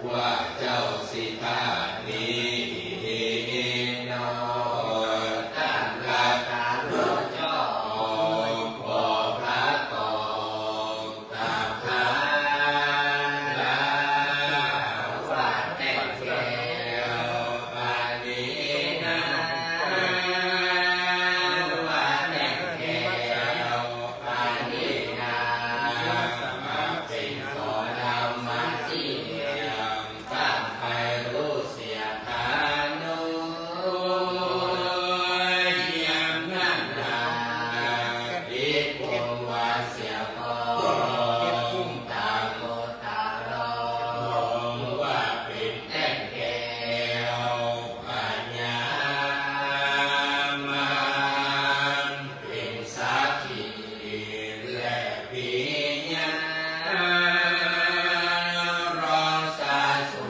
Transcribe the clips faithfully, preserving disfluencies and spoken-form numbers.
ว่าเจ้าสิทธานี้ นอตันละตาโลจอม ขอพระตอบ ตถาคตว่าแต่งแก้วอันนี้นา ว่าแต่งแก้วอันนี้นา มาเป๋นขอธรรมะเตี้ยม ตั้งไปฮู้เสียฐานุ ยามนั้นนา ภิกขุว่าเสียก่อน ตโมตตะโร ว่าเป๋นแต่งแก้วอัญมะ เป๋นสักขีและปิญญา รอสาสุ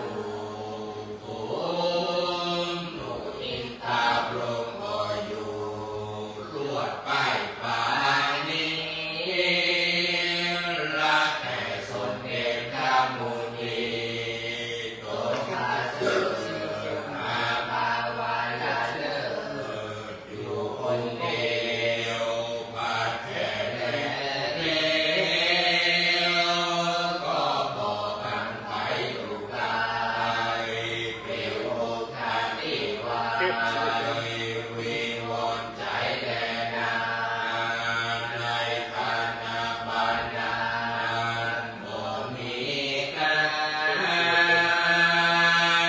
ภูมิอินทาพรหมก็อยู่ ลวดป้ายปาณีละแต่สมเด็จพระมุนี ตนประเสริฐอาภาวาละเลิศ อยู่องค์เดียว บัดแท้แลเดียว ก็บ่กังไปอยู่ไกล เปรียวอกขาดตี้วาย วิงวอนใจ๋แลนา ในขณะบัดนั้น บ่มีกา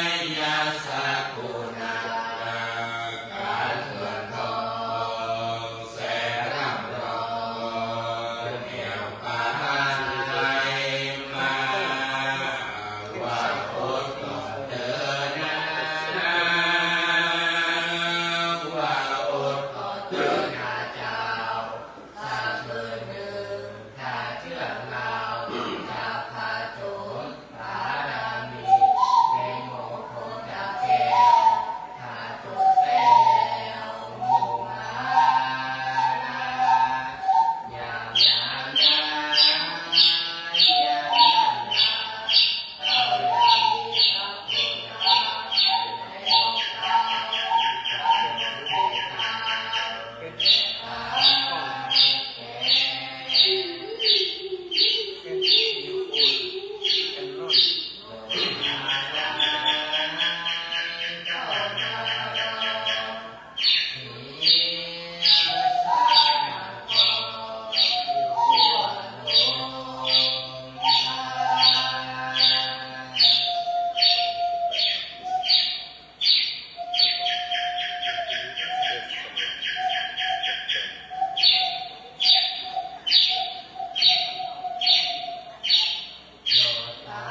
ยสักกุณา การเงินทองแสนร่ำรวย แผ่วไปมา ว่าอดก่อนเถิดนา ว่าอดก่อนเถิดนาเจ้า สักคืนนึ่ง ถ้าเจื้องเฮาจะผสมบารมี ในมงคลตะแก้ว ถ้าจบได้แล้ว มุ่งมานะ อย่างนั้นนะ อย่างนั้นนะ เจ้าอย่ามีสักคนนะ ในโลกา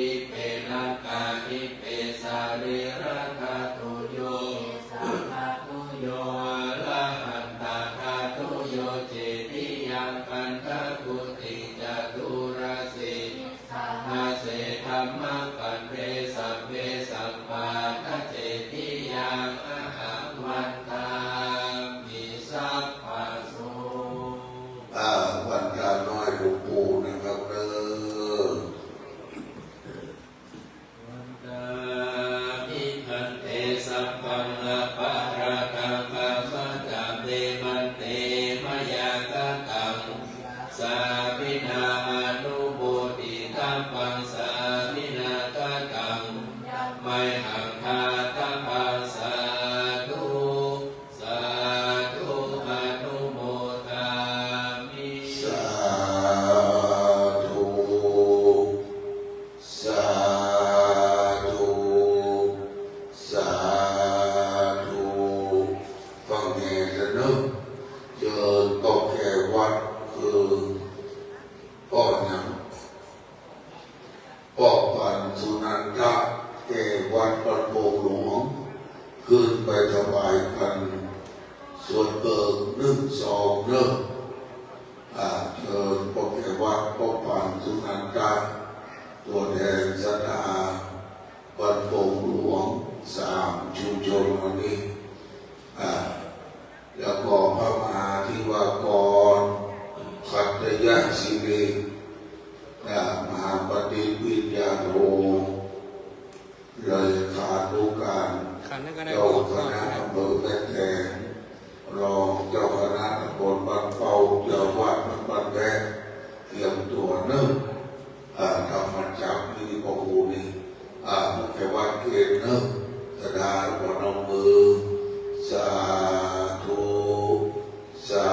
Dipe nakkadipe sarīradhātuyo, kesajjhadātuyo arahandhādhātuyo, cetiyaṃ gandhakuṭiṃ caturāsītisahasse dhammabhande sabbe sabbāṇācetiyaṃ ahaṃ vandāmi sabbaso. อ่า วันทาน้อยหลวงปู่นะครับเด้อ Vandāmi bhante sabbaṃ aparādhaṃ khamatu me bhante, mayā kataṃ sāminā anumoditabbaṃ, sāminā kataṃ mayhaṃ dātabbaṃ, sādhu sādhu anumodāmi. Sādhu. Sādhu, sādhu. ฟังแหน่เต๊อะเนาะ เจิญป้อแขวัด คือป้อหยัง ป้อปั๋นสุนันทะ แขวัดบ้านโป่งหลวง ขึ้นไปถวายปั๋นส่วนเกินนึ่งซองเนาะ อ่า เจิญป้อแขวัด ป้อปั๋นสุนันทะ ตั๋วแทนศรัทธาบ้านโป่งหลวง สามชุมชนอันนี้ อ่า แล้วก็พระมหาธิวากร ขัตติยสิริ อ่า มหาบัณฑิตวิญญาโท เลขานุการ ขันนั่นก็ได้ เจ้าคณะอำเภอแม่แตง รองเจ้าคณะตำบลบ้านเป้า เจ้าอาวาสวัดบ้านแพะ เตรียมตั๋วเนาะ อ่า ธรรมจักรนี่ป้อครูนี่ อ่า ป้อแขวัดเกณฑ์เนาะ ศรัทธาพนมมือ สาธุ สา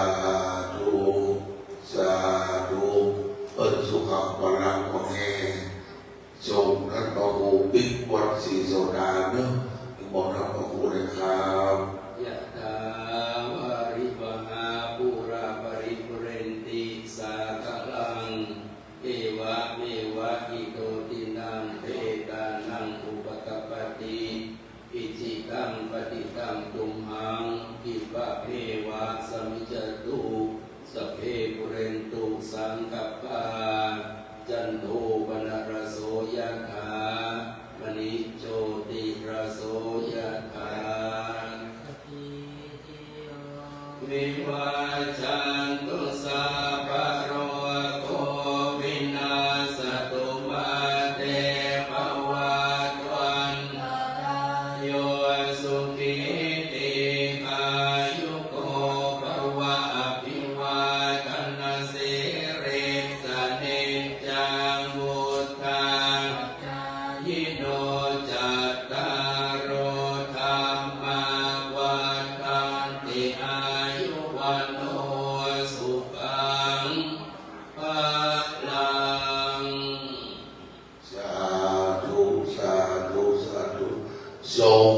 ธุ สาธุ เปิ้นสุขังพลังก็แห่ ส่งต้านป้อครูปิ๊กวัดศรีโสดาเนาะ นิมนต์ต้านป้อครูเลยครับ Yathā vārivahā pūrā paripūrenti sāgaraṃ, evameva ito dinnaṃ petānaṃ upakappati. Icchitaṃ patthitaṃ tumhaṃ khippameva samijjhatu. Sabbe pūrentu saṅkappā, cando paṇṇaraso yathā, maṇi jotiraso yathā. Sabbītiyo vivajjantu, sabbarogo vinassatu, mā te bhavatvantarāyo, sukhī dīghāyuko bhava. Abhivādanasīlissa niccaṃ vuḍḍhā pacāyino, cattāro dhammā vaḍḍhanti, āyu vaṇṇo sukhaṃ balaṃ. สาธุ สาธุ สาธุ ส่ง